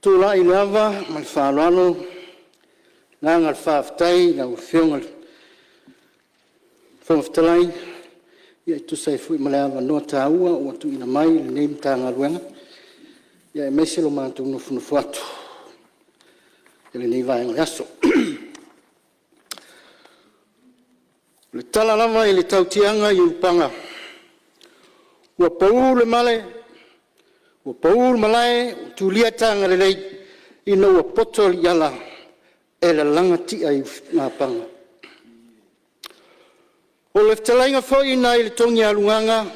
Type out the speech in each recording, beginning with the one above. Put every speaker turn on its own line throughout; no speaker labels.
Tulai i le ava ma le faaaloalo le agaga o le faafetai i lau Afioga i le Fofoga Fetalai e tusa ai foi ma le avanoa taua ua tuuina mai i lenei Matagaluega aemaise lo matou nofonofo atu i lenei vaega o le aso. O le tala lava i le tautiaga i Ulupaga ua pau le male, ua pau le malae ua tulia tagalelei ina ua poto aliiala e lalaga ti'a i ufigapaga. O le fetalaiga foi nai le Togialugaga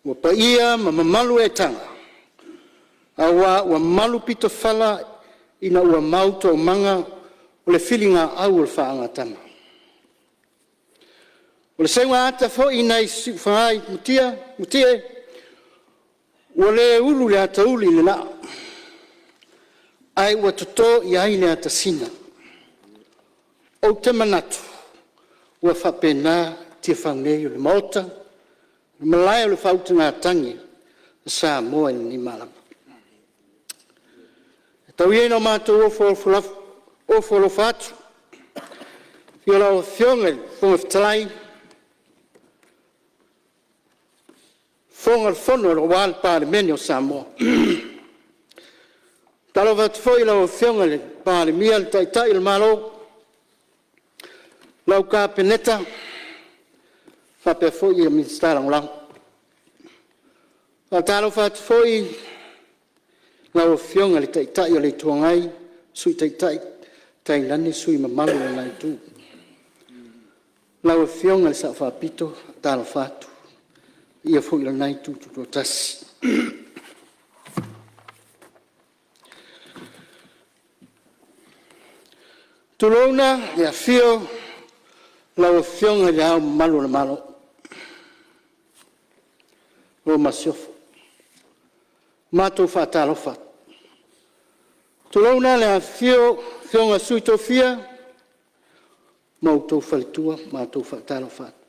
ua paia ma mamalu etaga aua ua malu pitofala ina ua mau toomaga o le filiga au o le faagatama. O le seuga foi nai Siufaga i Matie ua le ulu le atauli i le laa ae ua toto i ai le atasina. Ou te manatu ua faapena Tiafau nei o le Maota, malae o le faautugatagi a Samoa i lenei malama. Tau ia ina matou ofo alofa atu i lau Afioga i le Fofoga Fetalai, Fofoga o le Fono aua le Palemene o Samoa. E faatalofa atu foi i lau Afioga i le Palemia le Taitai o le Malo, lau Kapeneta faapea foi Minisita Lagolago. E faatalofa atu foi i lau Afioga i le Taitai o le Itu Agai, Sui Taitai tainane sui usufono mamalu o lena Itu. Lau Afioga i le Sao Faapito, e faatalofa atu, le paia foi i lena Itu Tutoatasi. Tulouna le afio o lau Afioga i Le Ao Mamalu o le Malo ma lau Masiofo. Matou te faatalofa atu. Tulouna le afifio o Afioga i Sui Tofia ma outou Faletua, matou te faatalofa atu.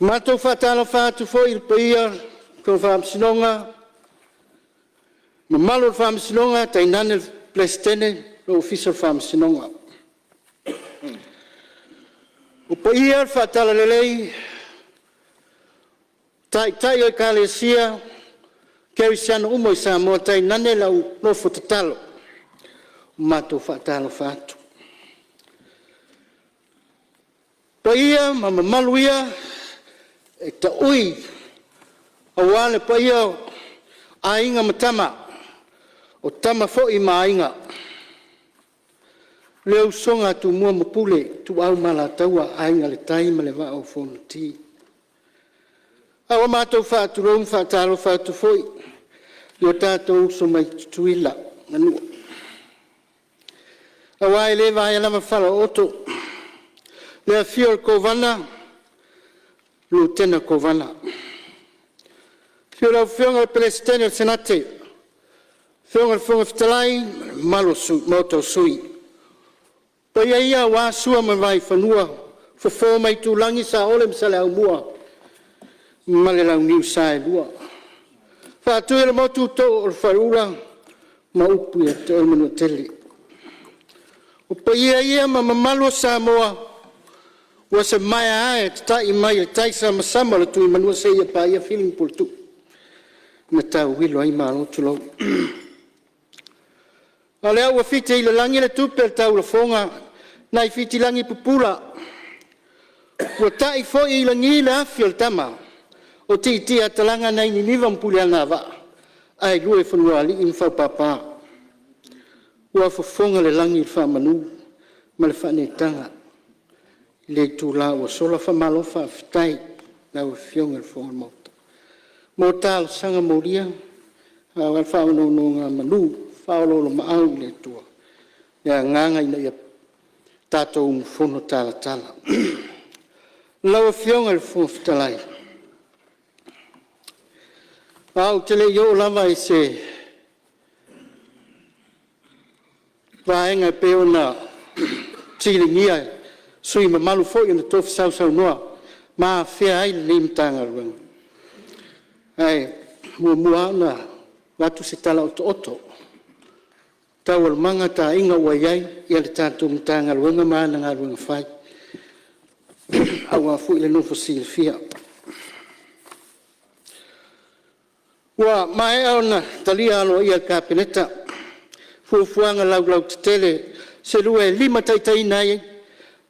Matou te faatalofa atu foi i le paia o le Faamasinoga, mamalu o le Faamasinoga tainane le Peresetene ma le Ofisa o Faamasinoga. O paia faale-Talalelei o Taitai o Ekalesia Kerisiano uma i Samoa tainane lau nofo tatalo, matou te faatalofa atu. O paia ma mamalu ia e taui aua le paia o Aiga ma Tama, o Tama foi ma Aiga, le usoga a Tumua ma Pule, Ituau ma Alataua, Aiga i le Tai ma le Vaa o Fonoti. A ua matou faatulou ma faatalofa atu foi i o tatou uso mai Tutuila ma Manua, aua e le vaea lava falaooto le afio o le Kovana, Lutena Kovana. Afio lau Afioga i le Peresetene o le Senate, afioga i le Fofoga Fetalai ma le mamalu o le Maota o Sui. O paia ia aua Sua ma le Vaifanua, Fofo ma Aitulagi, Saole ma Saleaaumua ma le Launiu Saelua. Faatuiolemotu too o le faleula ma upu ia te oe le Manuatele. O paia ia ma mamalu o Samoa ua semaea ae tatai mai le taisamasama o le Tuimanua seia paia Fili ma Puletuu na tauilo ai malo, tulou. A lea ua fiti i le lagi le tupe a le taulafoga nai Fitilagi pupula ua tai foi i lagi le afi a le tama o Tiitiiatalaga nai Niniva ma Puleanavaa ae lua i Lefagaoalii ma Faupapa. Ua fofoga le lagi i le faamanu ma le faaneetaga i le itula ua sola. Faamalo faafetai i lau Afioga i le Fofoga o le Maota mo talosaga molia aua le faanonogamanu faaoloolomaau i le Atua le agaga ina ia tatou umufono talatala. Lau Afioga i le Fofoga Fetalai, ae ou te le i oo lava i se vaega e pei ona fesiligia e sui usufono mamalu foi na tofi sausaunoa ma afea ai lenei Matagaluega, ae muamua lava ona avatu se tala otooto o taualumaga, taaiga ua i ai le tatou Matagaluega ma ana galuega fai aua foi le nofo silafia. Ua maea ona talia aloaia e le Kapeneta fuafuaga laulautetele se lua e limataitaiina ai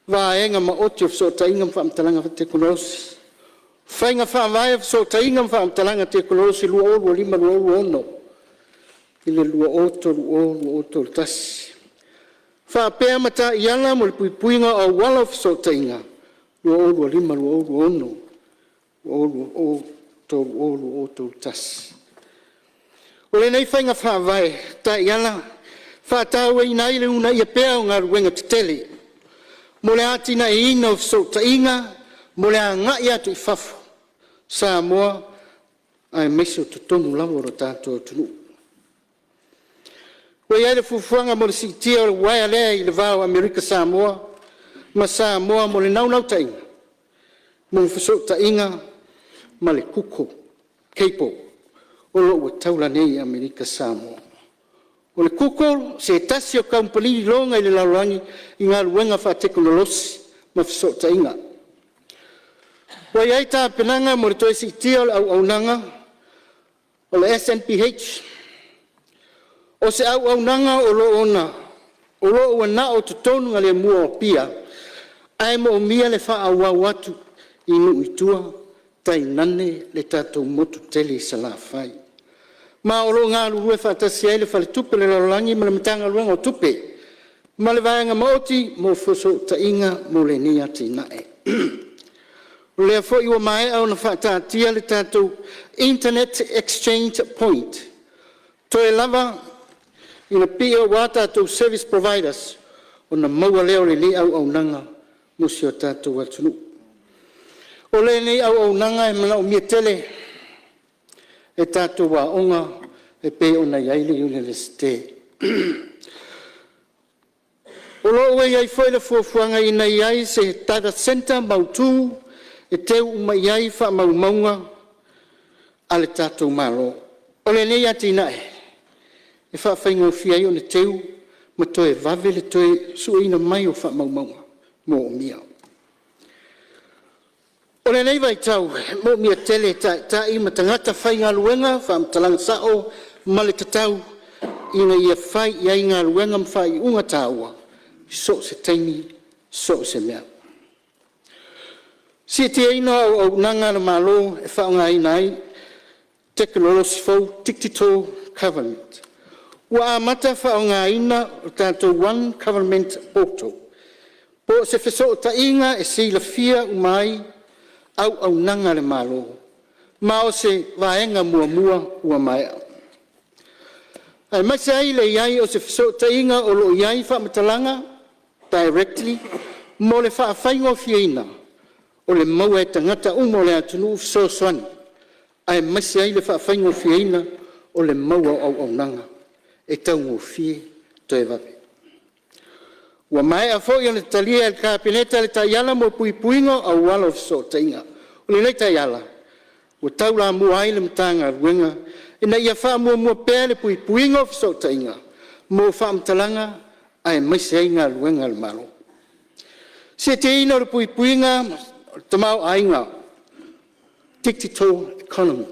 Vaega Maoti o Fesootaiga ma Faamatalaga Tekonolosi, Faiga Faavae o Fesootaiga ma Faamatalaga Tekonolosi 2025-2026 i le 2030-2031, faapea ma Taiala mo le Puipuiga o Auala o Fesootaiga 2025-2026 2030-2031. O lenei faiga faavae taiala e faatauaina ai le uunaia pea o galuega tetele mo le atinaeina o fesootaiga mo le agai atu i fafo o Samoa aemaise o totonu lava o le tatou atunuu. Ua i ai le fuafuaga mo le siitia o le uaea lea i le va o Amerika Samoa ma Samoa mo le naunautaiga mo fesootaiga ma le Google cable o lo o ua taula nei i Amerika Samoa. O le Google o se tasi o kamupani iloga i le lalolagi i galuega faatekonolosi ma fesootaiga. Ua i ai tapenaga mo le toe siitia o le auaunaga o le SNBH. O se auaunaga o lo o ua na o totonu o Apia ae moomia le faaauau atu i nuu i tua tainane le tatou motu tele i Salafai. Ma o lo o galulue faatasi ai le Faletupe o le Lalolagi ma le Matagaluega o Tupe ma le Vaega Maoti mo fesootaiga mo lenei atinae. O lea foi ua maea ona faataatia le tatou internet exchange point toe lava ina aua tatou service providers ona maua lea o lenei auaunaga mo si o tatou atunuu. O lenei auaunaga e manaomia tele e tatou aoga e pei ona i ai le Iunivesite. O lo o ua i ai foi le fuafuaga ina ia i ai se data centre mautu e teu uma i ai faamaumauga a le tatou Malo. O lenei atinae e faafaigofie ai ona teu ma toe vave le toe sueina mai o faamaumauga moomia. O lenei vaitau e moomia tele e taitai ma tagata faigaluega faamatalaga sao ma le tatau ina ia fai i ai galuega ma faaiuga taua i so o se taimi so o se mea. Siitiaina o auaunaga a le Malo e faaaogaina ai Tekonolosi fou Digital Government. Ua amata faaaogaina le tatou one government portal po o se fesootaiga e silafia uma ai auaunaga a le Malo ma o se vaega muamua ua maea, aemaise ai le i ai o se fesootaiga o lo o i ai faamatalaga directly mo le faafaigofieina o le maua e tagata uma o le atunuu fesoasoani aemaise ai le faafaigofieina o le maua o auaunaga e taugofie toe vave. Ua maea foi ona talia e le Kapeneta le Taiala mo Puipuiga o Auala o Fesootaiga. O lenei taiala ua taulamua ai le Matagaluega ina ia faamuamua pea le puipuiga o fesootaiga mo faamatalaga aemaise ai galuega a le Malo. Siitiaina o le puipuiga o le tamaoaiga Digital Economy.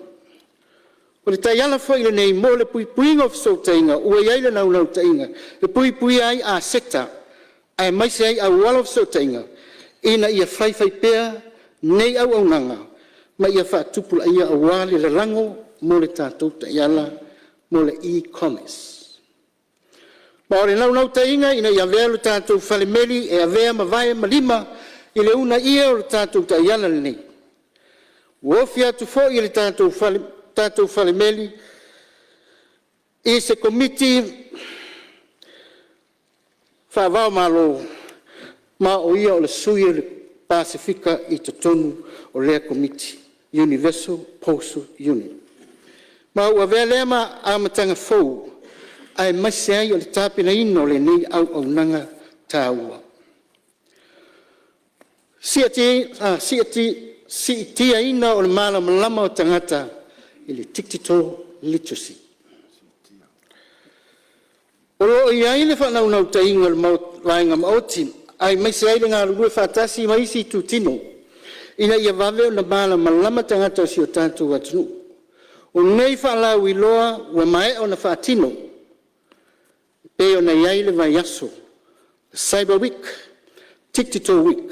O le taiala foi lenei mo le puipuiga o fesootaiga ua i ai le naunautaiga e puipuia ai aseta aemaise ai auala o fesootaiga ina ia faifaipea nei auaunaga ma ia faatupulaia aua le lalago mo le tatou taiala mo le e-commerce. Ma o le naunautaiga ina ia avea lo tatou falemeli e avea ma vae ma lima i le uunaia o le tatou taiala lenei. Ua ofi atu foi e le tatou Falemeli i se Komiti Faava-o-Malo ma o ia o le sui o le Pasefika i totonu o lea Komiti Universal Postal Union. Ma ua avea lea ma amataga fou aemaise ai o le tapenaina o lenei auaunaga taua. Siitiaina o le malamalama o tagata i le digital literacy. O lo o i ai le faanaunautaiga o le Vaega Maoti aemaise ai le galulue faatasi ma isi itutino ina ia vave ona malamalama tagata o si o tatou atunuu. O nei faalauiloa ua maea ona faatino e pei ona i ai le vaiaso Cyber Week, Digital Week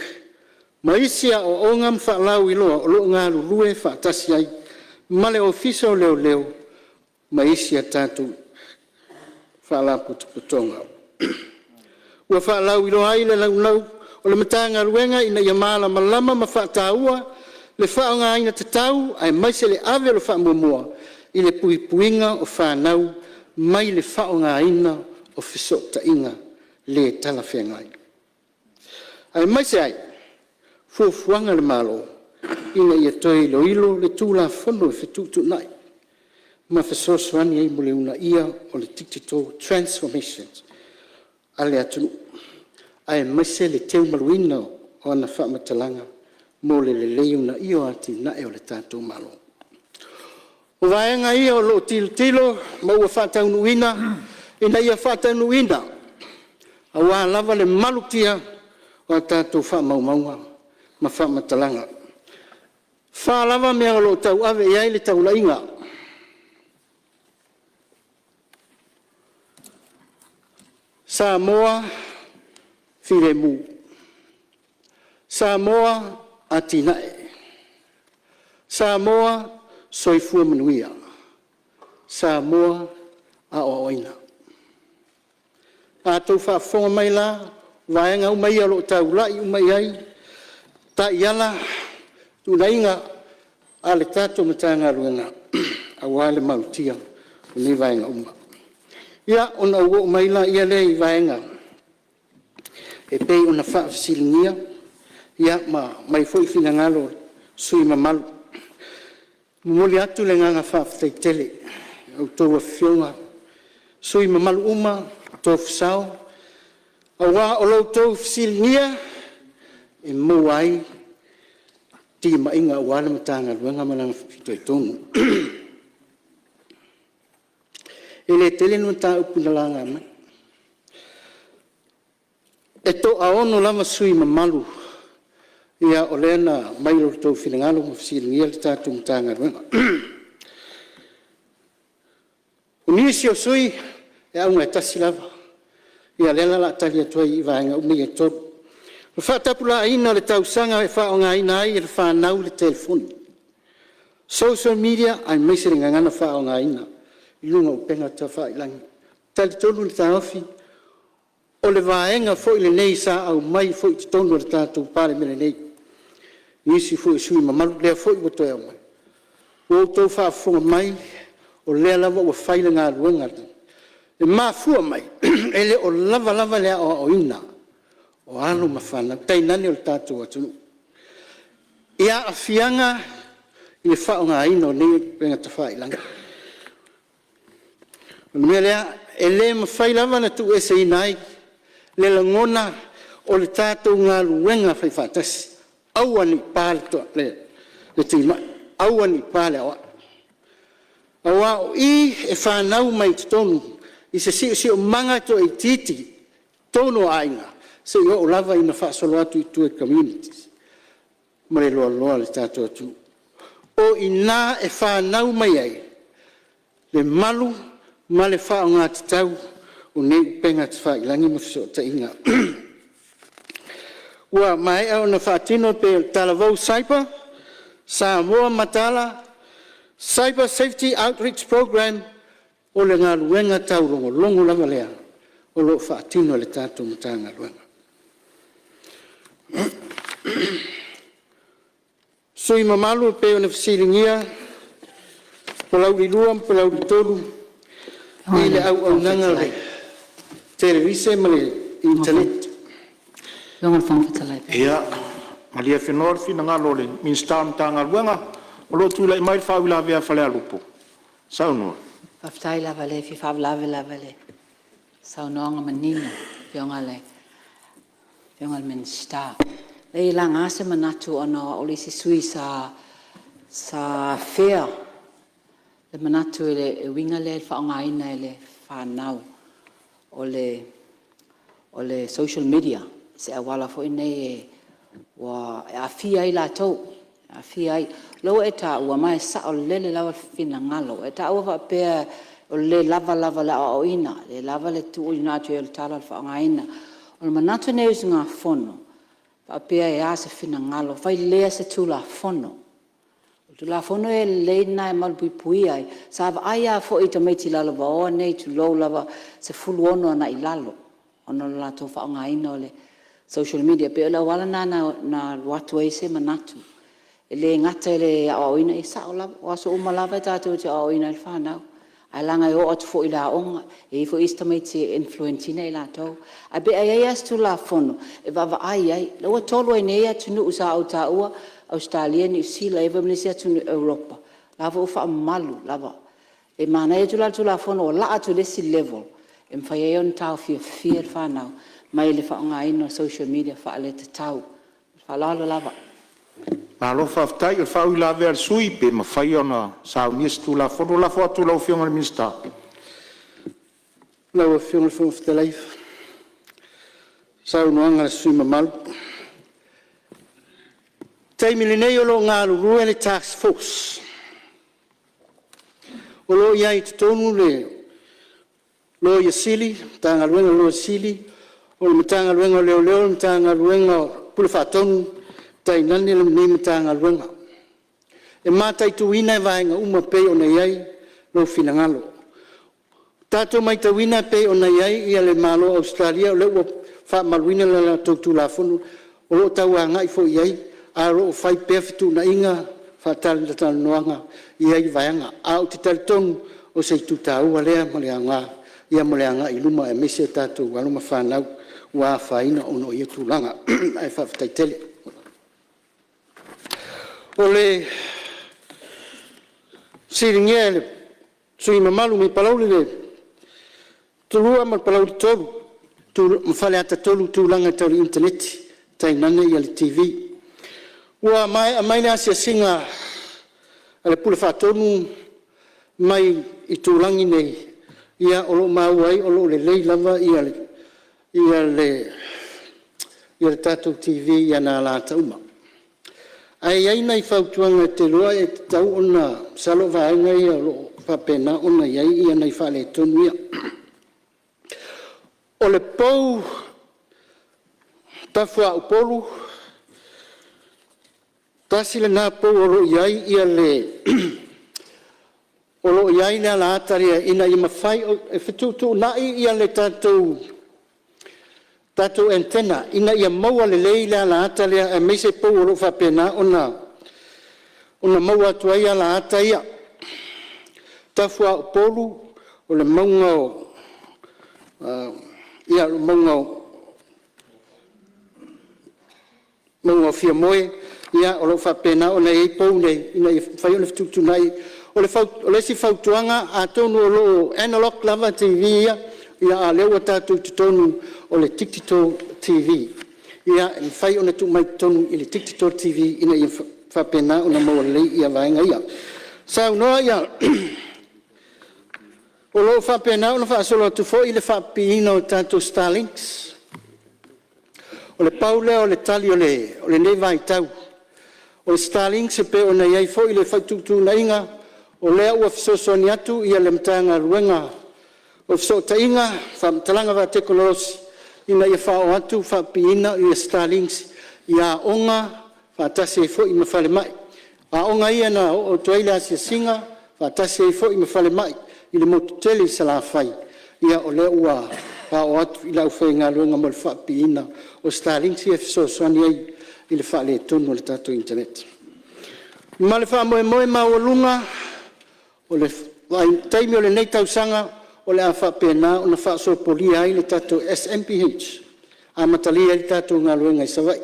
ma isi aoaoga ma faalauiloa o lo o galulue faatasi ai ma le Ofisa o Leoleo ma isi a tatou Faalapotopotoga. Ua faalauiloa ai le naunau o le Matagaluega ina ia malamalama ma faataua le faaaogaina tatau aemaise le ave o le faamuamua i le puipuiga o fanau mai le faaaogaina o fesootaiga le talafeagai, aemaise ai fuafuaga a le Malo ina ia toe iloilo le Tulafono e fetuutuunai ma fesoasoani ai mo le uunaia o le digital transformation a le atunuu aemaise le teumaluina o ana faamatalaga mo le lelei uunaia o atinae o le tatou Malo. O vaega ia o lo o tilotilo ma ua faataunuuina ina ia faataunuuina aua lava le malutia o a tatou faamaumauga ma faamatalaga. E fa lava mea o lo o tauave i ai le taulaiga, Samoa filemu, Samoa atiae, Samoa soifua manuia, Samoa aoaoina. A outou faafofoga mai la o vaega uma ia o lo o taulai uma i ai taiala, tuleiga a le tatou Matagaluega aua le malutia o nei vaega uma. Ia, ona ou oo mai lea i vaega e pei ona faafesiligia ma aumai foi finagalo o sui usufono mamalu. E momoli atu le agaga faafetai tele i a outou Afioga i sui usufono mamalu uma aua o lo outou fesiligia e maua ai timaiga aua le Matagaluega ma lana fitoitonu. E le tele ni mataupu na laga mai. E toaono lava sui usufono mamalu o lea na aumai o outou finagalo ma fesiligia le tatou Matagaluega. O nisi o sui usufono e auga e tasi lava, ia lea la o le a tali atu ai i vaega uma ia e tolu. O le faatapulaaina o le tausaga e faaaogaina ai e le fanau le telefoni, social media aemaise le gagana faaaogaina i luga o upega tafailagi. E talitonu le taofi o le vaega foi lenei sa aumai foi i totonu o le tatou Palemene nei e nisi foi o sui usufono mamalu, lea foi ua toe aumai. Ua outou faafofoga mai o lea lava ua fai le galuega. E mafua mai e le o lava lava le aoaoina o alo ma fanau, tainane o le tatou atunuu i aafiaga i le faaaogaina o nei upega tafailagi. O le mea lea, e le mafai lava ona tuueseina ai le lagona o le tatou galuega faifaatasi, aua ne i pa le timai, aua ne i pa le auai, aua o i e fanau mai totonu i se siosiomaga toaitiiti i totonu o aiga seia oo lava ina faasolo atu i tua i communities ma le loaloa o le tatou atunuu. O i ina e fanau mai ai le malu ma le faaaoga tatau o nei upega tafailagi ma fesootaiga. Ua maea ona faatino e pei o le Talavou Cyber, Samoa Mataala, Cyber Safety Outreach Program, o le galuega taulogologo lava lea o lo o faatino e le tatou Matagaluega. Sui usufono mamalu e pei ona fesiligia Palauli 2 ma Palauli 3 i le auaunaga a le Televise ma le Initaneti. Ia malie le finagalo o le Minisita o le Matagaluega o lo o tulai mai le faauilavea a Falealupo. Saunoa. Faafetai lava, e le fia faalavelave lava i le saunoaga manino a le Afioga i le Minisita. E laga se manatu ona o au le isi sui usufono sa afea le manatu e uiga lea i le faaaogaina e le fanau.
o le social media, se auala foi lenei ua aafia ai latou, e aafia ai. O lea ua e taua, ma e saolele lava finagalo, ua e taua faapea o le le lava lava o le aoaoina, le lava le tuuina atu o le tala o le faaaogaina. O le manatu lenei o le usugafono, faapea e a se finagalo, fai lea se Tulafono. O le Tulafono e lelei lena e malupuipuia ai. Sa vaai lava foi i tamaiti lalovaoa nei tulou lava, 16 agai i lalo ona o le latou faaaogaina o le social media. E pei o le auala lena na alu atu ai se manatu, e le gata i le aoaoina, e sao lava, o aso uma lava tatou te aoaoina ai le fanau, ae leaga e oo atu foi i le aoga, e i ai foi isi tamaiti e influence ina i latou. Ae pe a i ai lava se Tulafono e vaavaai i ai. O lea ua tolu ai nei atunuu sa ou taua, Ausetalia, Niu Sila e i ai foi ma isi atunuu o Europa, o la foi ua faamamalu lava. E manaia atu la le Tulafono ua laa atu i le isi level e mafai ai ona taofiofia le fanau mai le faaaogaina o social media faaletatau. Ma le faaaloalo lava. Malo faafetai. O le faauilavea a le sui usufono, pe mafai ona saunia se Tulafono. Lafo atu i lau Afioga i le Minisita. Lau Afioga i le Fofoga Fetalai, saunoaga a le sui usufono mamalu. O le taimi lenei o lo o galulue le task force, o lo o i ai i totonu le Loia Sili, Matagaluega a le Loia Sili, o le Matagaluega o Leoleo, Matagaluega o Pule Faatonu tainane lenei Matagaluega. E mataituina vaega uma e pei ona i ai lou finagalo. Ua tatou matauina e pei ona i ai le Malo o Ausetalia o lea ua faamauina le latou Tulafono o lo o tau agai foi i ai ae o lo o fai pea fetuunaiga, faatalatalanoaga i ia vaega. Ae ou te talitonu o se itu taua lea ma le aoga mo le agai i luma aemaise tatou alo ma fanau ua afaina ona o ia tulaga. Ae faafetai tele. O le fesiligia e le sui usufono mamalu mai Palauli 2 ma Palauli 3 ma Faleata 3 i tulaga tau le initaneti tainane le TV. Ua maea mai le asiasiga a le Pule Faatonu mai itulagi nei, o lo o maua ai o lo o lelei lava le tatou TV i ona alaata uma. Ae i ai nai fautuaga ou te iloa e tatau ona… Masalo o vaega ia o lo o faapena ona i ai nai faaletonu ia. O le pou Tafaupolu, tasi lena pou o lo o i ai le alaata lea ina ia mafai… E fetuutuunai le tatou antenna ina ia maua lelei le alaata lea aemaise pou o lo o faapena ona maua atu ai alaata ia. Tafa o Upolu, o le mauga o Fiamoe o lo o faapena ona i ai pou nei ina ia mafai ona fetuutuunai. O le isi fautuaga atonu o lo o analog lava TV ia, a o lea ua tatou i totonu o le Digital TV. E mafai ona tuu mai totonu i le Digital TV ina ia faapena ona maua lelei vaega ia. Saunoa o lo o faapena ona faasolo atu foi le faapipiina o tatou starlinks. O le pau lea o le tali o lenei vaitau. O le starlink e pei ona i ai foi le fetuutuunaiga o lea ua fesoasoani atu le Matagaluega o Fesootaiga, Faamatalaga Faatekonolosi ina ia faaoo atu faapipiina starlinks i aoga faatasi ai foi ma falemai. O aoga ia na oo atu ai le asiasiga faatasi ai foi ma falemai i le motu tele i Salafai. O lea ua faaoo atu i le aufaigaluega mo le faapipiina o starlinks ia e fesoasoani ai i le faaletonu o le tatou internet. Ma le faamoemoe maualuga o le vaitaimi o lenei tausaga o le a faapena ona faasopolia ai le tatou SNBH amatalia ai le tatou galuega i Savaii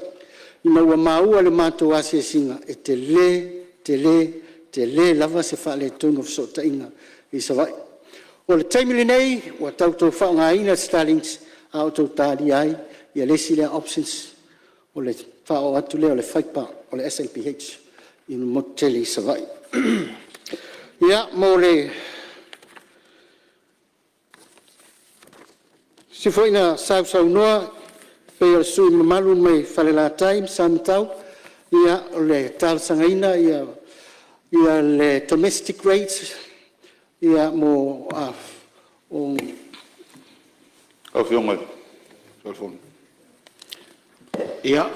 ina ua maua i le matou asiasiga e tele, tele, tele lava se faaletonu o fesootaiga i Savaii. O le taimi lenei ua tatou faaaogaina le starlink a o toe talia ai le isi lea options o le faaoo atu lea o le fiber o le SNBH i le motu tele i Savaii. Mo le
Nisi foi na sausaunoa pei o le sui usufono mamalu mai Falelatai ma Samatau, o le talosagaina ia le domestic rates mo
Ia,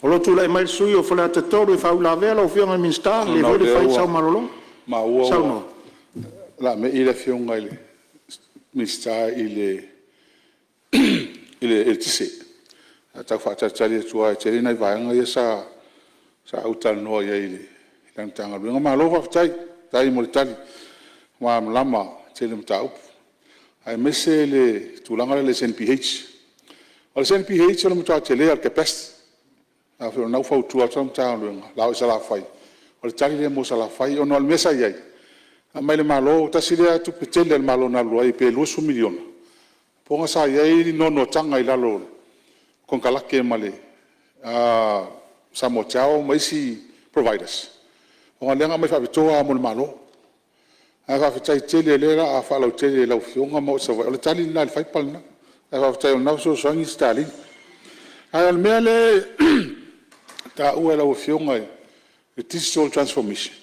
o lo o tulai mai le sui usufono mo Faleata 3 e faauilavea lau Afioga i le Minisita, o le mea foi lea e fai sau malologa.
Ona o lea ua maua
Saunoa.
o le a me'i le Afioga i le Minisita i le eletise. Ae tau faatalitali atu lava e tele nai vaega ia sa ou talanoa i ai i le Matagaluega. Malo faafetai, faafetai mo le tali malamalama i le tele o mataupu, aemaise le tulaga lea i le SNBH. O le SNBH o le matua tele lava o le capacity. A foi o lena ua fautua atu lau Matagaluega o le a o i Salafai, o le tali lea mo Salafai. Ona o le mea sa i ai, fai mai le Malo tasi lea tupe tele a le Malo na alu ai pe $20 miliona, ona sa i ai ni noanoataga i lalo o konekarate ma le SamoaTel ma isi providers, ona lea na aumai faapitoa lava mo le Malo. Ae faafetai tele o lea o le a faalautele e lau Afioga ma oo i Savaii. O le tali lena i le fiber lena, ae faafetai o lena ua fesoasoani Starlink. A o le mea lea e taua e lau Afioga i le digital transformation,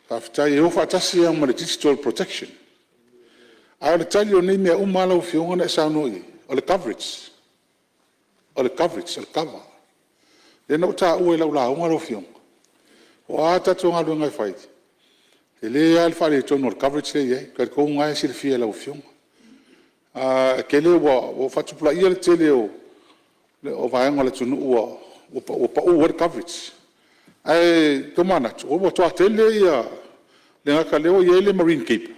faafetai e o faatasi lava ma le digital protection. A o le tali o nei mea uma lau Afioga na e saunoa i ai, o le coverage, o le coverage, o le kava. Lea na ou taua i lau lauga lau Afioga, o a tatou galuega e fai, e tele lava le faaletonu o le coverage lea e i ai. E talitonu o lena e silafia e lau Afioga. E tele ua faatupulaia le tele o vaega o le atunuu ua pau ai le coverage. Ae tomanatu, ua matua tele ia… e le gata o lea ua i ai le marine cable,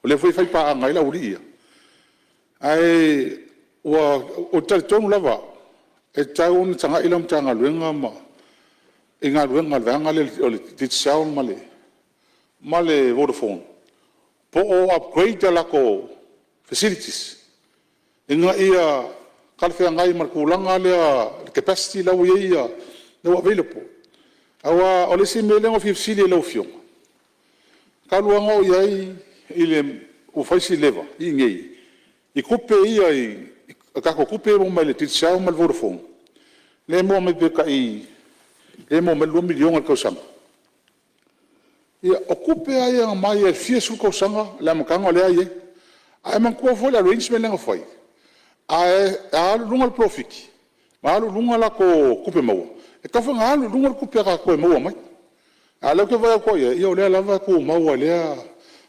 o lea foi e faipaaga ai le aualii ia, ae ou te talitonu lava au, e tatau ona tagai lau Matagaluega i galuega a le vaega lea o le Digicel ma le Vodafone, po o upgrade a latou facilities ina ia talafeagai ma le tulaga lea i le capacity la ua i ai la ua available. Aua o le isi mea lea na ou fia fesili ai i lau Afioga, talu lava ona ou i ai ua fai si leva i inei i tupe ia, tatou tupe ia e maua mai le Digicel ma le Vodafone, lea e maua mai pe tai $2 miliona i le tausaga. Ia, o tupe lava ia na mai lava i le fia sefulu tausaga i le amataga o lea e i ai. Ae manatua foi le arrangement lea na fai, a alu i luga le polofiti ma alu i luga latou tupe maua, e tatau foi ona alu i luga le tupe a tatou e maua mai. A o lea ou te vaai atu i ai, ia o lea lava e tumau lava i lea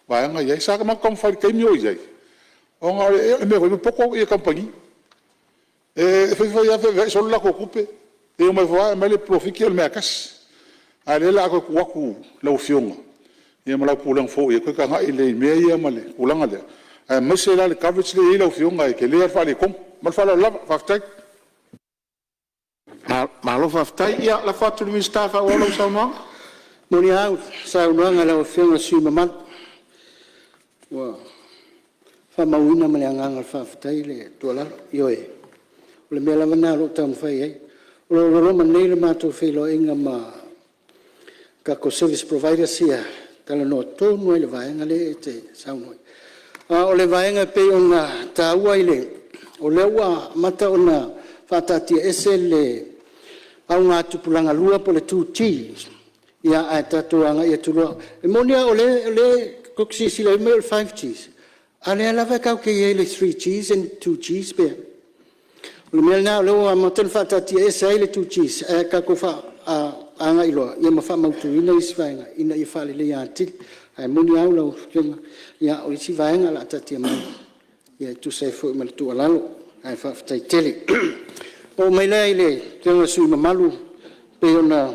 vaega e i ai. Sa matou taumafai i le taimi a o i ai, ona o le mea foi e popoto kamupani. E fai fai lava feaveai solo latou tupe, e omai foi lava aumai le polofiti o le mea lava e tasi. A o lea o le a toe tuu atu i lau Afioga ma lau Pulega fou e toe tagai lelei i mea ia ma le tulaga lea, aemaise la le coverage lea e i ai lau Afioga, e tele lava le faaletonu. Ma le faaaloalo lava. Faafetai.
Malo faafetai. Ia lafo atu i le Minisita e faaauau lau saunoaga.
E moni lava le saunoaga a lau Afioga i le sui usufono mamalu, ua faamauina ma le agaga faafetai le tuualalo. Ioe, o le mea lava lena o lo o taumafai i ai. O lo o loloma nei le matou feiloaiga ma tatou service providers ia e talanoa tonu lava i le vaega lea e te saunoa i ai. A o le vaega e pei ona taua o lea ua amata ona faataatiaese le augatupulaga lua po o le 2G ae tatou agai atu loa. E moni lava o lea tou te silasila mai o le 5G, a o lea lava tatou te i ai i le 3G and 2G. O le mea lena o lea ua amata ona faataatiaese ai le 2G ae tatou agai loa ma faamautuina isi vaega ina ia faaleleia atili. Ae moni lava au lau Afioga, o isi vaega o le a taatia mai e tusa ai foi ma le tuualalo, ae faafetai tele. Ona oo mai lea i le Afioga i le sui usufono mamalu pei ona…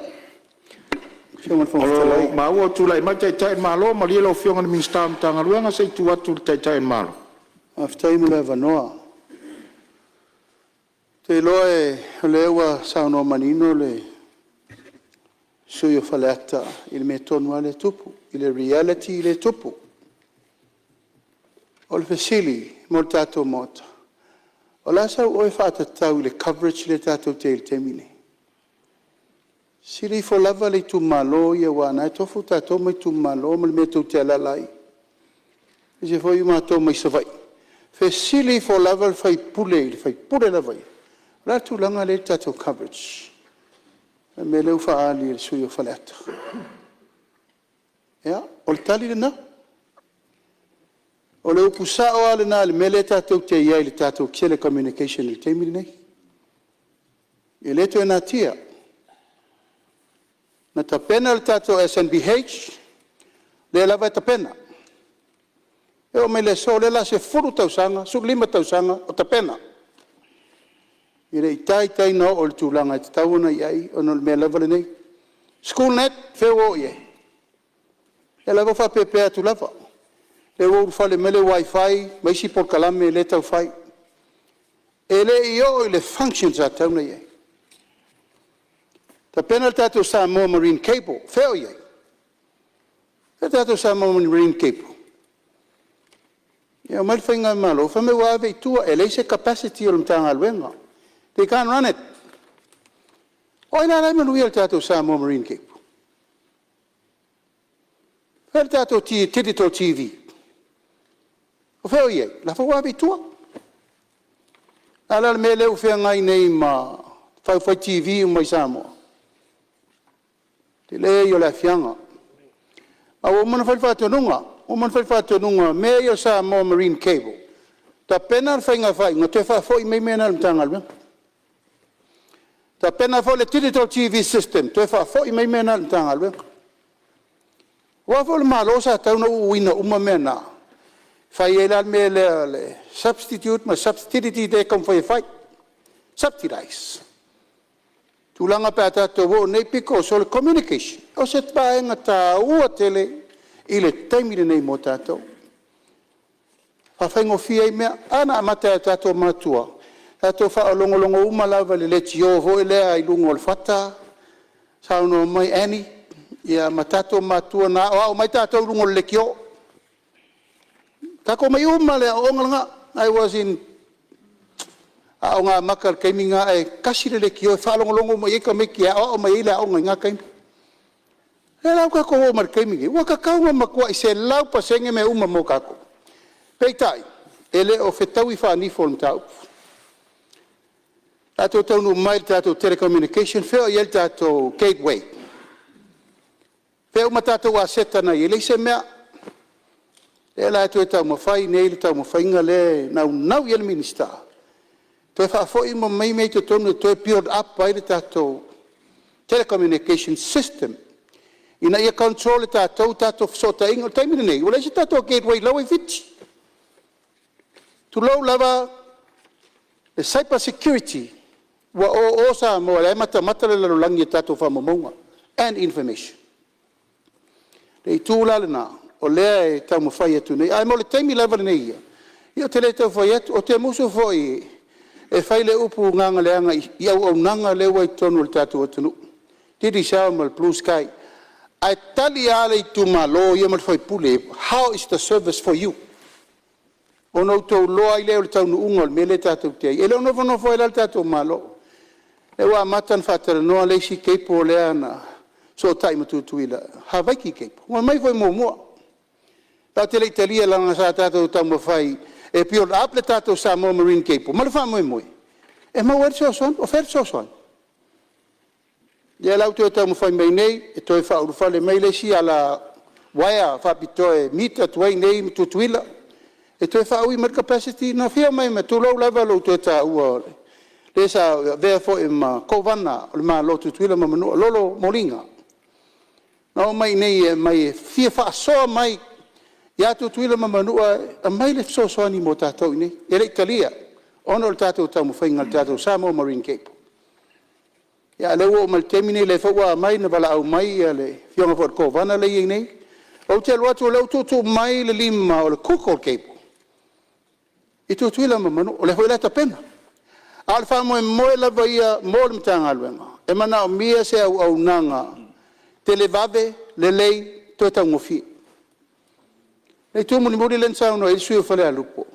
O lo o maua ua tulai mai le Taitai o le Malo. Malie lau Afioga i le Minisita o le Matagaluega se i tuu atu i le Taitai o le Malo.
Faafetai mo le avanoa. Ou te iloa o lea ua saunoa manino le sui usufono o Faleata i le mea tonu lava lea e tupu, i le reality lea e tupu. O le fesili mo le tatou Maota, o le a sau oe faatatau i le coverage lea tatou te i ai i le taimi lenei? Fesili ifo lava le itumalo ia aua o lena e tofu tatou ma itumalo ma le mea tou te alaala ai, aemaise foi o matou mai Savaii, Fesili ifo lava le sui usufono i le sui usufono lava ia, o le a le tulaga lea i le tatou coverage? O le mea lea ua faaali e le sui usufono o Faleata. Ia, o le tali lena. O le upu sao lava lena i le mea lea tatou te i ai i le tatou telecommunication i le taimi lenei. E le toe natia. Na tapena le tatou SNBH, lea lava e tapena. E oo mai i le aso o lea o le a 10 tausaga, 15 tausaga o tapena. E le i taitai ona oo i le tulaga e tatau ona i ai ona o le mea lava lenei. SchoolNet o fea ua oo i ai? O lea lava ua faapeapea atu lava, o lea ua ulufale mai le WiFi ma isi polokalame lea e tau fai. E le i oo i le function sa tatau ona i ai. Tapena le tatou Samoa Marine Cable, o fea o i ai? O fea le tatou Samoa Marine Cable? E omai le faigamalo fai mai ua ave i tua e leai se capacity o le Matagaluega, they can't run it. O ai la la e manuia i le tatou Samoa Marine Cable? O fea le tatou Digital TV? O fea o i ai? O la foi ua ave i tua. O le a la le mea lea ua feagai nei ma tau fai TV uma i Samoa? O le tele ia o le aafiaga. Ae ua uma ona fai le faatonuga, ua uma ona fai le faatonuga o mea ia o le Samoa Marine Cable, tapena le faiga faaiuga toe faafoi mai mea na i le Matagaluega. Tapena foi le Digital TV System, toe faafoi mai mea na i le Matagaluega. Aua foi o le Malo sa tatau ona uuina uma mea na, fai ai la le mea lea o le substitute ma le substitute lea e taumafai e fai, subsidize. Tulaga pe a tatou oo nei because o le communication, o se vaega taua tele i le taimi lenei mo tatou, e faafaigofie ai mea. A na amata e o tatou matua, tatou faalogologo uma lava i le leitio foi lea i luga o le fata, saunoa mai Annie ma tatou matua na aoao mai tatou i luga o le leitio. Tatou omai uma lava i le aoaoga lena. I was in Aoga Amata i le taimi lena ae tasi le leitio e faalogologo uma i ai tamaiti e aoao mai ai le aoga i na taimi. O lea la ua tatou oo mai i le taimi lenei, ua tatau ona matuai 100% mea uma mo tatou, peitai, e le o fetaui faanifo o le mataupu. Tatou taunuu mai i le tatou telecommunication, o fea o i ai le tatou gateway? O fea uma tatou aseta na e i ai? E leai se mea. O lea la e toe taumafai nei le taumafaiga lea e naunau i ai le Minisita, e toe faafoi uma mai mea i totonu e toe build up ai le tatou telecommunication system ina ia control e tatou tatou fesootaiga. O le taimi lenei, ua leai se tatou gateway o la e ua i Fiti. Tulou lava le cyber security, ua o o Samoa o la e matamata le lalolagi i a tatou faamaumauga and information. O le itu la lena o lea e taumafai atu nei, ae mo le taimi lava lenei ia, ia ou te le tau fai atu, ou te musu foi e fai le upu gagaleaga i auaunaga lea ua i totonu o le tatou atunuu, Digicel ma le Blue Sky, ae tali lava le itumalo ia ma le sui usufono, how is the service for you? Ona outou iloa ai lea o le taunuuga o le mea lea tatou te i ai. E le o nofonofo ai la le tatou Malo. O lea ua amata ona faatalanoa le isi cable lea na fesootai ma Tutuila, Havaiki Cable, na aumai foi muamua. Tatou te le i talia leaga sa tatou taumafai e build up le tatou Samoa Marine Cable ma le faamoemoe e maua ai le fesoasoani. O fea le fesoasoani? Lea la ua toe taumafai mai nei e toe faaulufale mai le isi uaea faapitoa e meet atu ai i inei ma Tutuila e toe faaui mai le capacity. Na afio mai ma, tulou lava lou toe taua o le sa avea foi ma Kovana o le Malo o Tutuila ma Manua, Lolo Moliga, na omai i inei e aumai e fia faasoa mai ia Tutuila ma Manua e aumai le fesoasoani mo tatou i inei. E le i talia ona o le tatou taumafaiga i le tatou Samoa Marine Cable. A o lea ua oo mai i le taimi lenei o lea foi ua aumai na valaau mai le afioga foi i le Kovana lea e i ai nei. Ou te alu atu o lea ua tuutuu mai le lima o le Google cable i Tutuila ma Manua, o lea foi la e tapena. A o le faamoemoe lava ia mo le Matagaluega, e manaomia se auaunaga televave, lelei, toe taugofie. O le itu mulimuli lea na saunoa i ai le sui usufono mo Falealupo,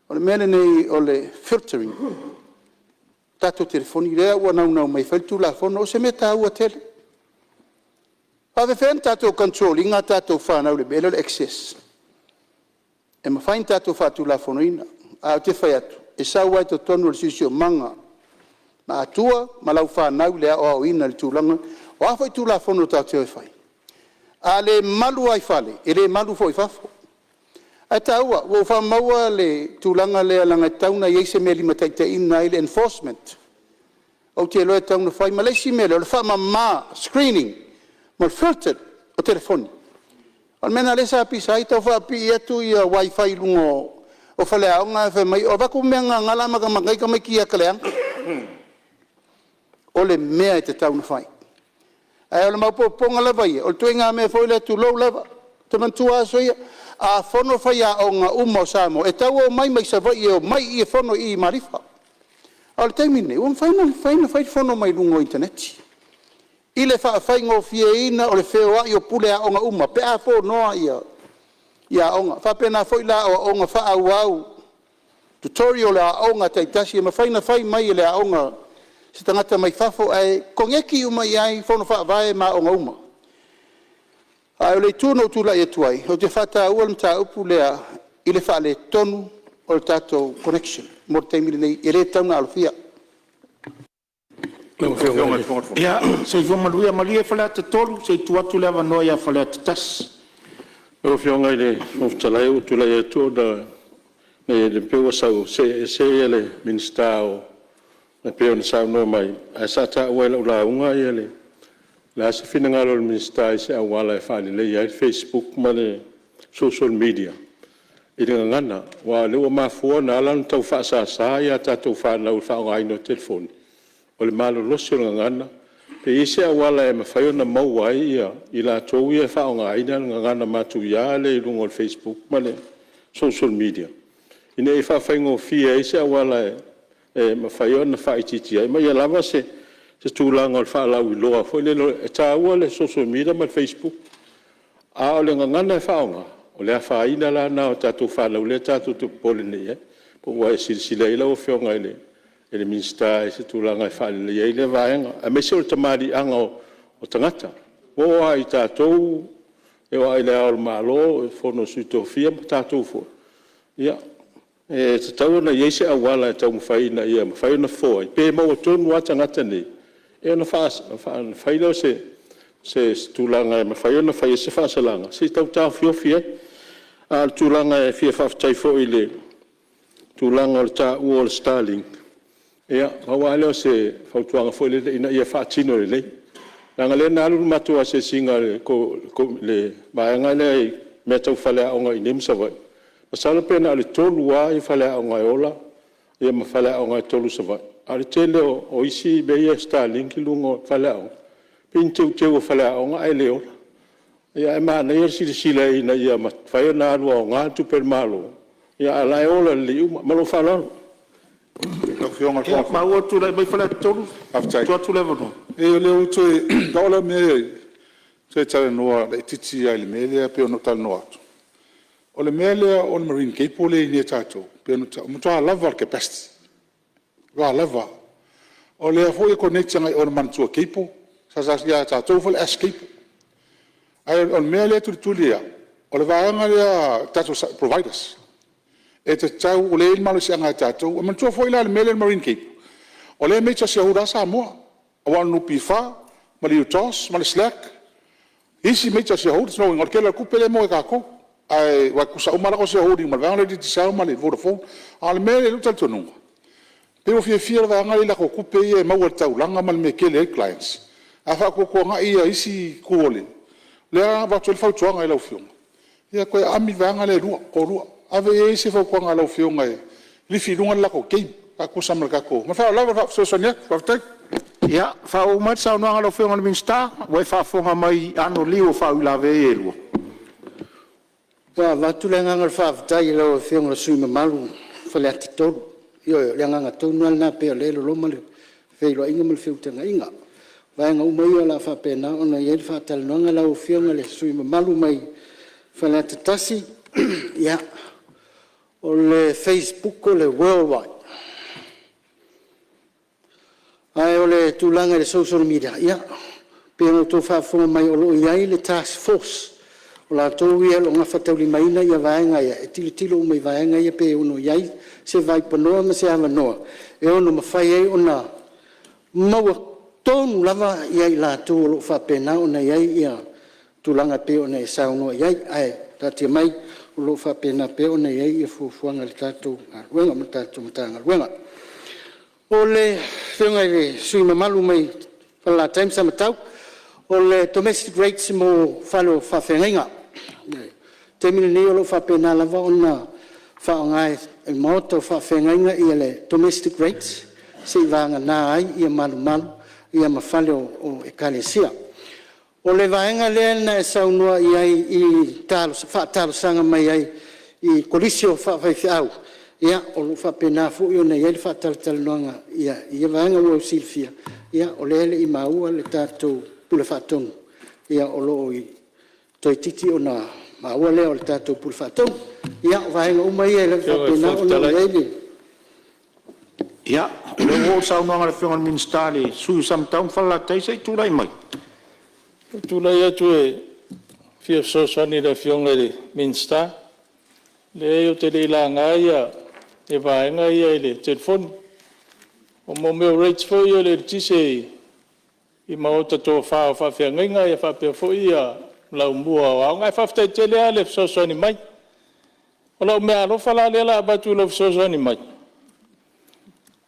o le mea lenei o le filtering o tatou telefoni, lea ua naunau mai e fai le Tulafono. O se mea taua tele. E faapefea ona tatou control ina a tatou fanau i le mea lea o le access? E mafai ona tatou faatulafonoina, ae ou te fai atu, e sau lava i totonu o le siosiomaga a Atua ma lau fanau i le aoaoina i le tulaga. O a foi Tulafono tatou te o e fai, a le malu lava i fale, e le malu foi i fafo. Ae taua, ua ou faamauina le tulaga lea leaga e tatau ona i ai se mea e limataitaiina ai le enforcement. Ou te iloa e tatau ona fai. Ma le isi mea lea, o le faamama, screening ma le filtered o telefoni. O le mea lena o lea sa pisa ai tau faapipii atu wifi i luga o faleaoga ae fai mai, avatu mea na o le a matamata ai tamaiti i ata leaga. O le mea e tatau ona fai. Ae o le maopoopoga lava ia, o le ituaiga mea foi lea tulou lava, ou te manatua aso ia, a fono faiaoga uma o Samoa, e tau omai mai Savaii e omai i i e fono i Malifa. A o le taimi lenei, ua mafai ona fai le fono mai luga o le initaneti i le faafaigofieina o le feoai o pule aoga uma pe a fonoa aoga. E faapena foi la aoaoga faaauau, tutorial a aoga taitasi e mafai ona fai mai e le aoga se tagata mai fafo ae koneti uma i ai fono faavae ma aoga uma. A o le itu na ou tulai atu ai, ou te faataua le mataupu lea i le faaletonu o le tatou connection mo le taimi lenei, e le tatau ona alofia.
Ia, soifua manuia. Malie Faleata 3, se i tuu atu le avanoa ia Faleata 1. Lau Afioga i le Fofoga Fetalai ua ou tulai atu ona e pei ua see ese le Minisita e pei ona saunoa mai, ae sa taua i lau lauga le a se finagalo o le Minisita i se auala e faaleleia ai le facebook ma le social media i le gagana. Aua o lea ua mafua ona ala ona tau faasasa a tatou fanau i le faaaogaina o telefoni, o le malolosi o le gagana. Pe i ai se auala e mafai ona maua ai i latou ia e faaaogaina le gagana matuia lea i luga o le facebook ma le social media, ina ia faafaigofie ai se auala e mafai ona faaitiitia ai ma ia lava se tulaga o le faalauiloa foi lele. E taua le social media ma le facebook, a o le gagana e faaaoga, o le afaina la lena o tatou fanau lea tatou te popole nei i ai. Po ua e silasila i ai lau Afioga i le Minisita i se tulaga e faaleleia ai lea vaega, aemaise o le tamaliiaga o tagata. Ua oo lava ia tatou e oo lava i Le Ao o le Malo, le Fono a Sui Tofia ma tatou foi, ia, e tatau ona i ai se auala e taumafai ina ia mafai ona fofo ai, pe maua tonu lava tagata nei, ia ona fai lea o se tulaga e mafai ona fai ai se faasalaga se i tau taofiofi ai. A o le tulaga e fia faafetai foi i le tulaga o le taua o le starlink, ia, pau lava lea o se fautuaga foi lele ina ia faatino lelei. Leaga o lea na alu le matou asiasiga a le vaega lea i mea tau faleaoga i inei ma Savaii, masalo pe na o le 3 lava faleaoga e ola ma faleaoga e 3 i Savaii, a o le tele o isi mea ia e starlink i luga o faleaoga, pei ni teuteu o faleaoga ae le ola. Ae manaia le silasila ina ia mafai ona alu aoga le tupe a le Malo, a o la e ola lelei uma. Ma lou faaaloalo.
Ua le mea e toe talanoa laitiiti lava i le mea lea pei ona ou talanoa atu. O le mea lea o le marine cable lea e i inei ia tatou, e matua lava le capacity, e matua lava lava. O lea foi e connect agai i o i le Manatua Cable, ia tatou foi le ash cable. Ae o le mea lea e tulituli atu, o le vaega lea a tatou providers, e tatau, o lea e i ai le malosiaga ia tatou. E manatua foi la le mea lea o le marine cable, o lea e major shareholder lava Samoa, aua o le NPF, ma le UTOS ma le SLAC, isi major shareholders. O lona uiga, o le tele o le tupe lea e maua ia tatou, aua e tutusa uma lava latou shareholding ma le vaega lea o le Digicel ma le Vodafone. A o le mea lea i lou talitonuga, pei ua fiafia le vaega lea i latou tupe ia e maua i le taulaga ma le mea e tele ai clients, ae faatuatuanai isi itu o le… O lea e avatu ai le fautuaga i lau Afioga, ia toe aami le vaega lea e toalua, ave i ai se fautuaga a lau Afioga e lifi i luga le latou game faatusa ma le tatou. Ma le faaaloalo lava e fesoasoani atu. Faafetai. Ia, faaauau mai le saunoaga a lau Afioga i le Minisita, ua e faafofoga mai i anoliu o faauilavea ia e lua.
Ua avatu le agaga o le faafetai i lau Afioga i le sui usufono mamalu mo Faleata 3. Ioe, o le agaga tonu lava lena pei o lea e loloma le feiloaiga ma le feutagaiga. O vaega uma ia o le a faapena ona i ai le faatalanoaga lau Afioga i le sui usufono mamalu mai Faleata 1, ia, o le facebook o le world wide, ae o le tulaga i le social media, ia, pei ona outou faafofoga mai o lo o i ai le task force. O latou ia o lo o gafataulimaina vaega ia e tilotilo uma i vaega ia pe ono i ai se vaipanoa ma se avanoa e ono mafai ai ona maua tonu lava i latou o lo o faapena ona i ai tulaga e pei ona e saunoa i ai. Ae taatia mai o lo o faapena pea ona i ai fuafuaga a le tatou galuega ma le tatou Matagaluega. O le Afioga i le sui usufono mamalu mai Falelatai ma Samatau, o le domestic rates mo fale o faafeagaiga. O le taimi lenei o lo o faapena lava ona faaaoga e maota o faafeagaiga le domestic rates seiavagana ai malumalu ma fale o Ekalesia. O le vaega lea na e saunoa i ai e faatalosaga mai ai i Kolisi o Faifeau, ia o lo o faapena foi ona i ai le faatalatalanoaga i ia vaega. Mo le silafia o lea e le i maua le tatou Pule Faatonu, toeitiiti ona maua lea o le tatou Pule Faatonu. Ia, o vaega uma ia o lea e faapena ona i ai le… Ia, o lea ua oo le saunoaga a le Afioga i le Minisita i le sui usufono mo Samatau ma Falelatai. Se i tulai mai. Ua ou tulai atu e fia fesoasoani i le Afioga i le Minisita. Leai ou te le i laga ia vaega ia i le telefoni. O mea o rates foi ia o le eletise i maota tofa o faafeagaiga faapea foi laumua o aoga. Ae faafetai tele lava le fesoasoani mai. O lau meaalofa la lea o le a avatu i lou fesoasoani mai,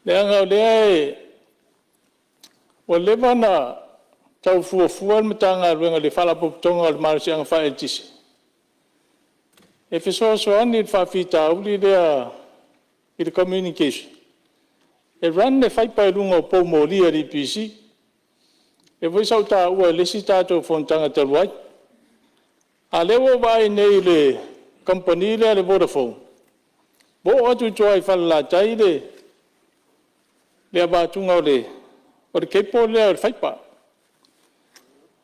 leaga o lea ua leva ona tau fuafua le Matagaluega i le Faalapotopotoga o le Malosiaga Faaeletise e fesoasoani i le faafitauli lea i le communication, e run le fiber i luga o poumoli a le EPC. Lea foi sa ou taua i le isi tatou fonotaga talu ai. A o lea ua ou vaai nei i le kamupani lea o le Vodafone ua oo atu i tua i Falelatai le avatuga o le cable lea o le fiber.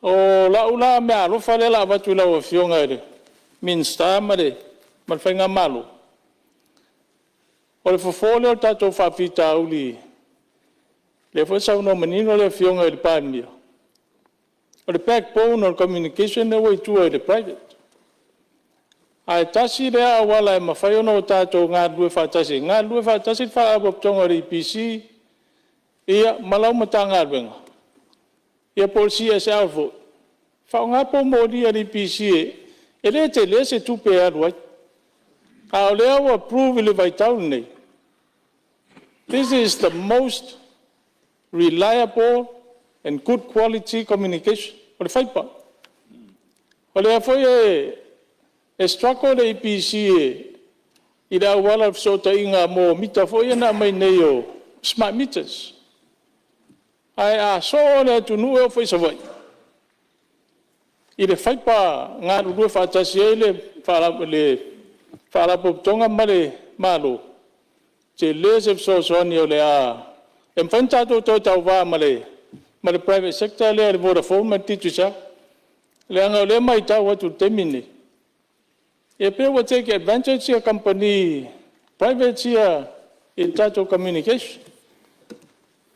O lau la meaalofa lea o le a avatu i lau Afioga i le Minisita ma le Faigamalo, o le fofo lea o le tatou faafitauli, lea foi e saunoa manino le Afioga i le Palemia, o le backbone o le communication lea ua i tua i le private. Ae tasi lea auala e mafai ona tatou galulue faatasi ai, galulue faatasi le Faalapotopotoga o le EPC ma lau Matagaluega ia po o le CSL foi, faaaoga poumoli a le EPC e le tele se tupe e alu ai. A o lea ua prove i le vaitau lenei, this is the most reliable and good quality communication, o le fiber. O lea foi e struggle le EPC i le auala o le fesootaiga mo mita foi ia na aumai nei o smart meters. Ae a soo le atunuu e oo foi i Savaii i le fiber galulue faatasi ai le Faalapotopotoga ma le Malo, e tele se fesoasoani o le a… E mafai ona tatou toe tauva ma le private sector lea le Vodafone ma le Digicel. Leaga o lea e maitau atu i le taimi lenei, e pei ua take advantage kamupani privates ia i le tatou communication.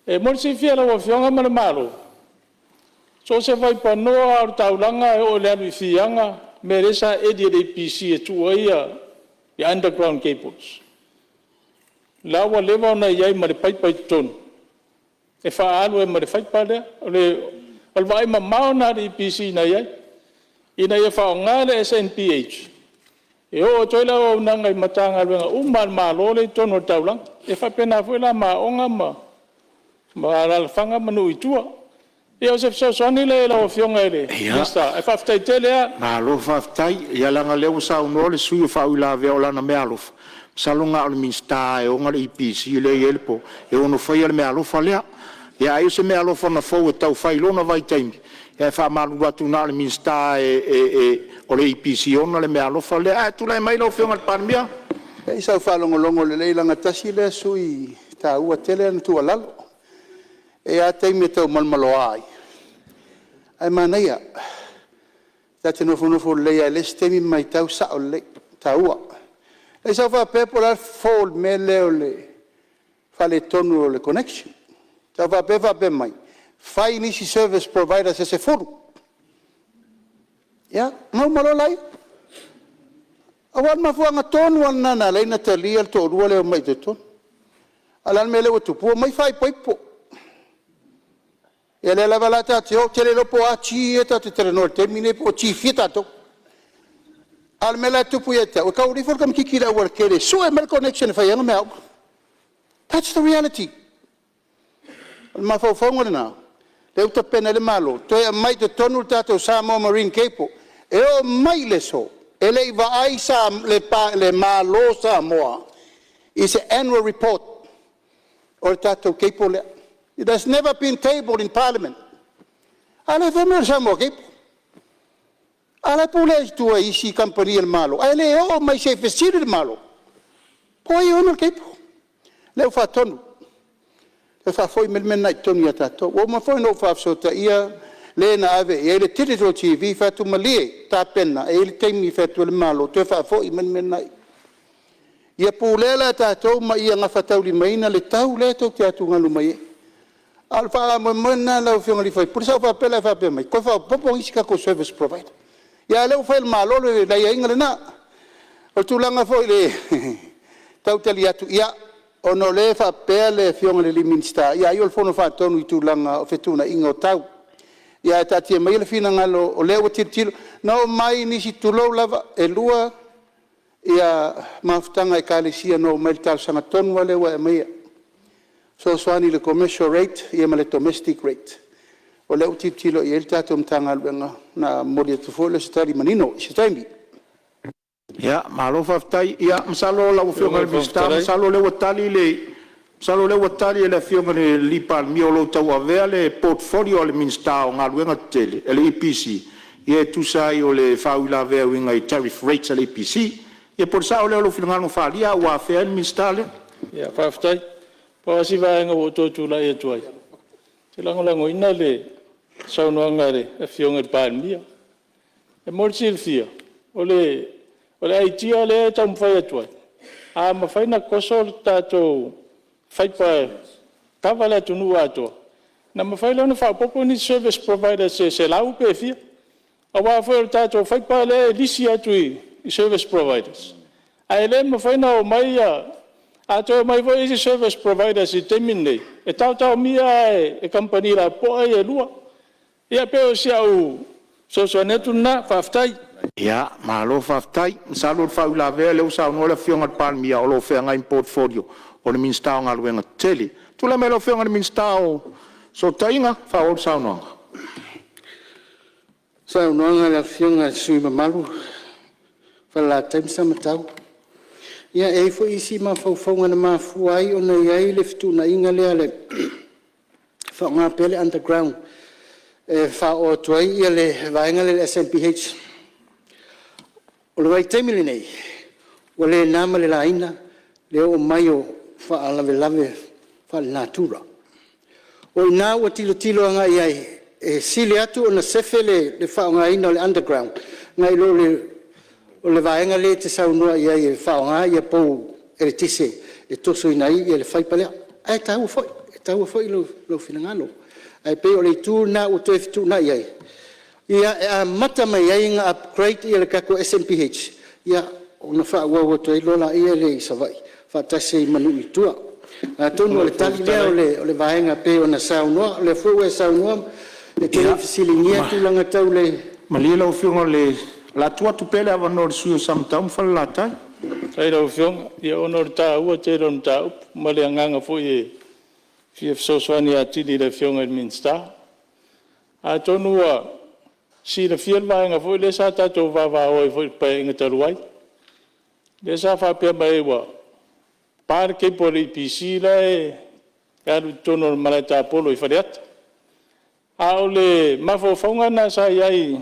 E mo le silafia e lau Afioga ma le Malo, so o se vaipanoa lava o le taulaga e oo i le alu i Fiaga le mea lea sa eli e le EPC e tuu ai underground cables, la ua leva ona i ai ma le paipa i totonu e faaalu ai ma le fiber lea. O le vaaimamao lena a le EPC na i ai, ina ia faaaoga le SNBH e oo atu ai le auaunaga i Matagaluega uma lava a le Malo lea e i totonu o le taulaga. E faapena foi la ma aoga ma alaalafaga ma nuu i tua. Ia o se fesoasoani lea i lau Afioga i le Minisita, ae faafetai tele lava. Malo faafetai. Ia leaga o lea ua saunoa le sui usufono o faauilavea, o lana meaalofa, masalo na o le Minisita lava e ona le EPC lea e i ai le po e ono faia le meaalofa lea. Ia ai o se meaalofa na fou e tau fai i lona vaitaimi, ae faamalulu atu na o le Minisita lava o le EPC e ona le meaalofa lea. Ae tulai mai lau Afioga i le Palemia. Se i sa ou faalogologo lelei leaga tasi lea sui usufono e taua tele ana tuualalo. E i ai lava taimi e tau malomaloa ai, ae manaia, ta te nofonofo lelei lava i le isi taimi ma matau, e sao lelei, e taua. Leai sa ou faapea po o le a le fofo o le mea lea o le faaletonu o le connection. Sa ou faapea e faapea mai, fai nisi service providers se 10.
Ia ona uma loa lea. Aua o le mafuaaga tonu lava lena na ala ai ona talia le toalua lea e omai i totonu. A o le a le mea lea ua tupu? Ua omai faaipoipo. Ia o lea lava la tatou te o, ou te le iloa po o a ti ia tatou te talanoa ai i le taimi lenei po o ti fia tatou. A o le mea la e tupu ia te au, e tau alu ifo le tamaitiiti i le aualatele e sue mai le connection e fai ai ana meaaoga. That's the reality. O le mafaufauga lena lea ua tapena ai le Malo toe aumai i totonu le tatou Samoa Marine Cable. E oo mai i le aso, e le i vaai le Malo o Samoa i se annual report o le tatou cable lea. It has never been tabled in Parliament. A o lea e fai mai o le Samoa Cable. A o la e pule i tua e isi kamupani a le Malo, ae le oo mai se i fesili le Malo po o ai e ona le cable. O lea ua faatonu, toe faafoi mai le mea lena i totonu ia tatou. Ua uma foi ona ou faafesootaia le na ave i ai le Digital TV, fai atu, malie tapena, e i ai le taimi e fai atu ai le Malo toe faafoi mai le mea lena e i i. Ia pulea la e tatou ma ia gafataulimaina le tau lea tou te atugalu mai ai. A o le faamoemoe lena lau Afioga i le sui usufono, sa ou faapea la e faapea mai, toe faaopoopo isi tatou service provider. Ia a o lea ua fai e le Malo le aiaiga lena. O le tulaga foi i le tau tali atu, ia, ona o lea e faapea le Afioga i le Minisita, ai o le Fono Faatonu i tulaga o fetuunaiga o tau. Ae taatia maia le finagalo o lea ua tilotilo. Na omai nisi, tulou lava, e lua mafutaga a Ekalesia na omai i le talosaga tonu lava lea ua e aumaia, e fesoasoani i le commercial rate ma le domestic rate. O lea ua tilotilo i ai le tatou Matagaluega, ona momoli atu foi lea o se tali manino i se taimi.
Malo faafetai. Ia masalo lau Afioga i le Minisita masalo o lea ua tali e le Afioga i le Palemia o lo o tauavea le portfolio a le Minisita o Galuega Tetele le EPC e tusa ai o le faauilavea e uiga i tariff rates a le EPC. Ia po o le sao lea o lou finagalo na faaalia a ua afea ai le Minisita lea. Faafetai. Pau lava si vaega ua ou toe tulai atu ai, ou te lagolagoina le saunoaga a le Afioga i le Palemia. E mo le silafia, o le aitia lea e taumafai atu ai, a mafai ona toso le tatou fiber e kava le atunuu atoa, ona mafai lea ona faaopoopo nisi service providers se 100 pe fia. Aua foi o le tatou fiber lea e lisi atu i service providers, ae le mafai ona omai… A toe omai foi isi service providers i le taimi lenei, e taotaomia lava e kamupani lapopoa ia e lua. Ia pei o si au fesoasoani atu lena. Faafetai. Malo faafetai. Masalo o le faauilavea lea ua saunoa le Afioga i le Palemia o lo o feagai ma portfolio o le Minisita o Galuega Tetele. Tulai mai lau Afioga i le Minisita o Fesootaiga e faaauau le saunoaga.
O le saunoaga a le Afioga i le sui usufono mamalu o Falelatai ma Samatau, ia e i ai foi isi mafaufauga na mafua ai ona i ai le fetuunaiga lea o le faaaoga pea o le underground e faaoo atu ai le vaega lea o le SNBH. O le vaitaimi lenei, ua le na ma le laina le oo mai o faalavelave faalenatura. O i ina ua tilotilo agai i ai e sili atu ona sefe le faaaogaina o le underground nai lo le vaega lea e te saunoa i ai e faaaoga pou eletise e tosoina ai le fiber lea. Ae taua foi, e taua foi lou finagalo. Ae pei o le itu lena ua toe fetuunai ai, ia e amata mai ai ona upgrade le tatou SNBH ona faaauau atu ai loa lea i Savaii faatasi ai ma nuu i tua. Atonu o le tali lea o le vaega e pei ona saunoa. O lea foi ua e saunoa e te le i fesiligia tulaga tau le…
Malie lau Afioga o le a tuu atu pea le avanoa i le sui usufono mo Samatau ma Falelatai.
Faafetai i lau Afioga. Ia ona o le taua tele o le mataupu ma le agaga foi e fia fesoasoani atili i le Afioga i le Minisita. Atonu ua silafia le vaega foi lea sa tatou vavao ai foi i le Paeaiga talu ai, lea sa faapea mai ai ua pa le cable a le EPC la e alu i totonu o le malae tapolo i Faleata. A o le mafaufauga lena sa i ai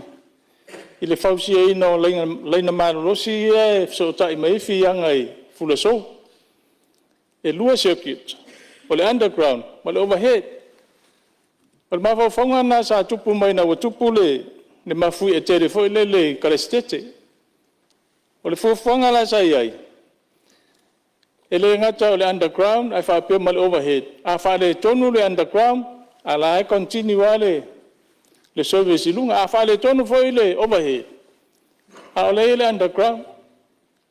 i le fausiaina o laina malolosi ia e fesootai mai ai fiaga i Fulaisou. E lua circuits, o le underground ma le overhead. O le mafaufauga lena sa tupu mai ina ua tupu le mafuie tele foi lele i Kalaesetete. O le fuafuaga la sa i ai, e le gata o le underground ae faapea ma le overhead. A faaletonu le underground, a o la e lava e continue lava le service i luga. A faaletonu foi le overhead, a o lea e i ai le underground.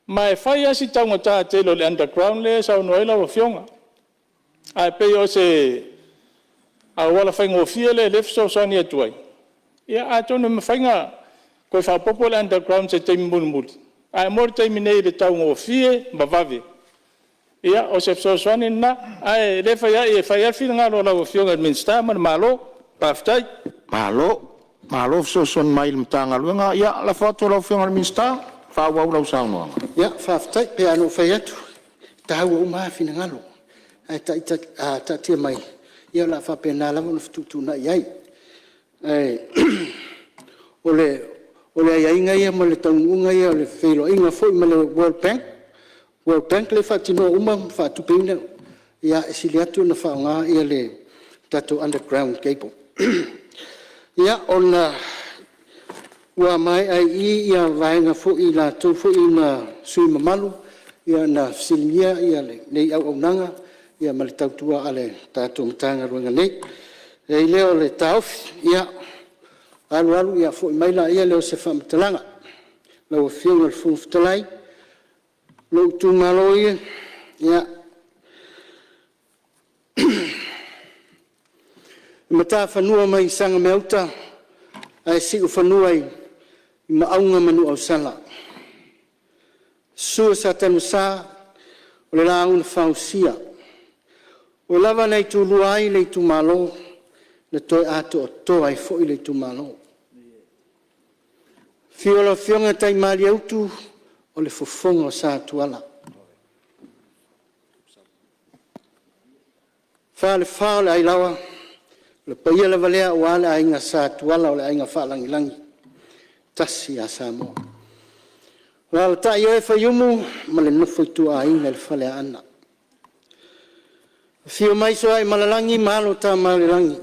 Ma e fai lava si taugata tele o le underground lea e saunoa ai lau Afioga. Ae pei o se auala faigofie lea e fesoasoani atu ai, atonu e mafai ona toe faaopoopo le underground i se taimi mulimuli, ae mo le taimi nei i le taugofie ma vave, ia o se fesoasoani lena. Ae le fai a'i, e fai lava le finagalo o lau Afioga i le Minisita ma le Malo. Faafetai. Malo, malo fesoasoani mai i le Matagaluega. Ia lafo atu i lau Afioga i le Minisita e faaauau lau saunoaga. Ia faafetai. E pei lava ona ou fai atu, e taua uma lava finagalo. Ae taatia mai, o le a faapena lava ona fetuutuunai i ai. O le aiaiga ia ma le taunuuga ia o le feiloaiga foi ma le World Bank, World Bank lea e faatinoina uma ma faatupeina, e sili atu ona faaaoga le tatou underground cable. Ia, ua maea ai i i vaega foi o i latou foi na sui usufono mamalu na fesiligia lenei auaunaga ma le tautua a le tatou Matagaluega nei. Ona i ai lea o le taofi, ia, alu alu foi mai lea o se faamatalaga. Lau Afioga i le Fofoga Fetalai, lou itumalo e, ia, i matafanua mai Sagameauta ae siufanua i Maauga ma Nuuausala. Susu Sa Tanuvasa o le Laau na Fausia. Ua lava na itulua ai le itumalo na toe atoatoa ai foi le itumalo. Afio lau Afioga Taimalieutu o le Fofoga o Satuala. Falefa o le Ailaoa, o le paia lava lea aua le Aiga Sa Tuala o le Aiga Faalagilagi, tasi ia Samoa. Alaalatai oe Faiumu ma le nofo a ituaiga i le Faleaana. Afio mai Sooaemalelagi ma alo o Tamaalelagi,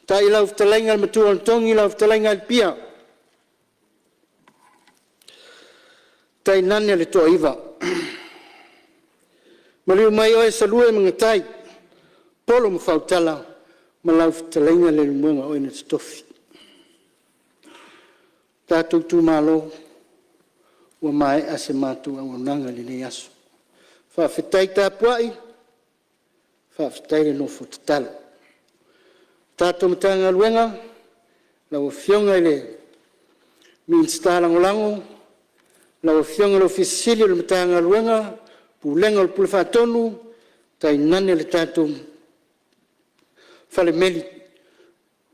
tai lau fetalaiga le Matuanatogi lau fetalaiga Alipia, tainane le Toaiva. Maliu mai oe Salue ma Gatai, Polo ma Fautala ma lau fetalaiga Leulumoega o oe na totofi. Le tatou itumalo, ua maea se matou auaunaga i lenei aso. Faafetai tapuai, faafetai le nofo tatalo. Le tatou Matagaluega, lau Afioga i le Minisita Lagolago, lau Afioga i le Ofisa Sili o Pulega o le Matagaluega, Pulega o le Pule Faatonu, tainane le tatou Falemeli,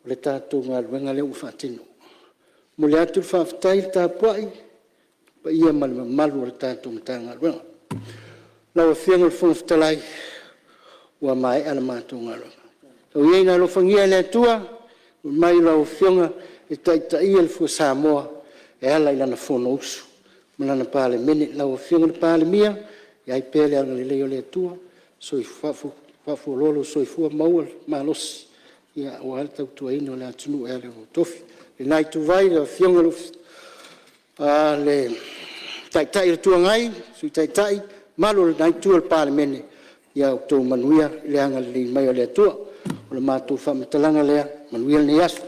o le tatou galuega lea ua faatino. E momoli atu le faafetai le tapuai i le paia ma le mamalu o le tatou Matagaluega. Lau Afioga i le Fofoga Fetalai, ua maea le matou galuega, tau ia ina alofagia e le Atua mai lau Afioga e taitaia le fua Samoa e ala i lana Fonousu ma lana Palemene. Lau Afioga i le Palemia, i ai pea le agalelei o le Atua, faafualoa lou soifua maua le malosi aua le tautuaina o le atunuu e ala i lou tofi. I le la ituvai i le Afioga i le Taitai o le Itu Agai, Sui Taitai, le mamalu o lena Itu o le Palemene, ia outou manuia i le agalelei mai o le Atua. O le matou faamatalaga lea, manuia lenei aso.